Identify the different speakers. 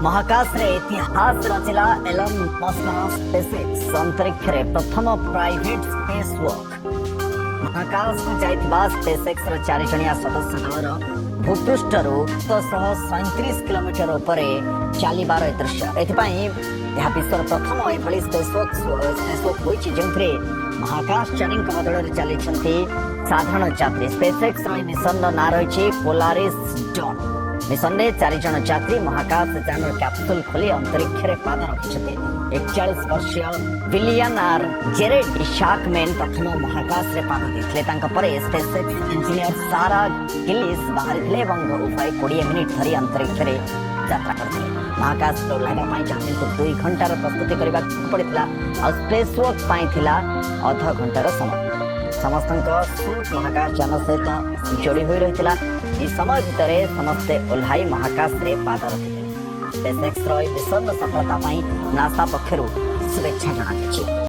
Speaker 1: ମହାକାଶରେ ଇତିହାସ ରଚିଲା Elon ମସ୍କର SpaceX. ଅନ୍ତରୀକ୍ଷରେ ପ୍ରଥମ ପ୍ରାଇଭେଟ ସ୍ପେସ୍ ୱାକ୍। ମହାକାଶକୁ ଯାଇଥିବା ସ୍ପେସଏକ୍ସର ଚାରିଜଣିଆ ସଦସ୍ୟ ଦଳର ଭୂପୃଷ୍ଠରୁ 737 କିଲୋମିଟର ଉପରେ ଚାଲିବାର ଏ ଦୃଶ୍ୟ। ଏଥିପାଇଁ ଏହା ବିଶ୍ୱର ପ୍ରଥମ ଏଭଳି ସ୍ପେସ୍ ୱାକ୍ ହୋଇଛି, ଯେଉଁଥିରେ ମହାକାଶଚାରୀଙ୍କ ବଦଳରେ ଚାଲିଛନ୍ତି ସାଧାରଣ ଯାତ୍ରୀ। ସ୍ପେସଏକ୍ସର ଏହି ମିଶନର ନାଁ ରହିଛି ପୋଲାରିସ୍ ଡନ୍। ମିଶନରେ ଚାରିଜଣ ଯାତ୍ରୀ ମହାକାଶ ଯାନର କ୍ୟାପସୁଲ ଖୋଲି ଅନ୍ତରୀକ୍ଷରେ ପାଦ ରଖିଛନ୍ତି। 41 ବର୍ଷୀୟ ବିଲିୟନାର ଜେରେଡ୍ ଇସାକମେନ୍ ପ୍ରଥମ ମହାକାଶରେ ପାଦ ଦେଇଥିଲେ। ତାଙ୍କ ପରେ ସ୍ପେସଏକ୍ସ ଇଞ୍ଜିନିୟର ସାରା ଗିଲିସ୍ ବାହାରିଥିଲେ ଏବଂ ଉଭୟ 20 ମିନିଟ୍ ଧରି ଅନ୍ତରୀକ୍ଷରେ ଯାତ୍ରା କରିଥିଲେ। ମହାକାଶରେ ଓହ୍ଲାଇବା ପାଇଁ ଯାତ୍ରୀଙ୍କୁ 2 ଘଣ୍ଟାର ପ୍ରସ୍ତୁତି କରିବାକୁ ପଡ଼ିଥିଲା, ଆଉ ସ୍ପେସ୍ ୱାକ୍ ପାଇଁ ଥିଲା ଅଧ ଘଣ୍ଟାର ସମୟ। ସମସ୍ତଙ୍କ ସୁଟ୍ ମହାକାଶ ଯାନ ସହିତ ଯୋଡ଼ି ହୋଇ ରହିଥିଲା। ଏହି ସମୟ ଭିତରେ ସମସ୍ତେ ଓହ୍ଲାଇ ମହାକାଶରେ ପାଦ ରଖିଥିଲେ। ସ୍ପେସଏକ୍ସର ଏହି ମିଶନର ସଫଳତା ପାଇଁ ନାସା ପକ୍ଷରୁ ଶୁଭେଚ୍ଛା ଜଣାଯାଇଛି।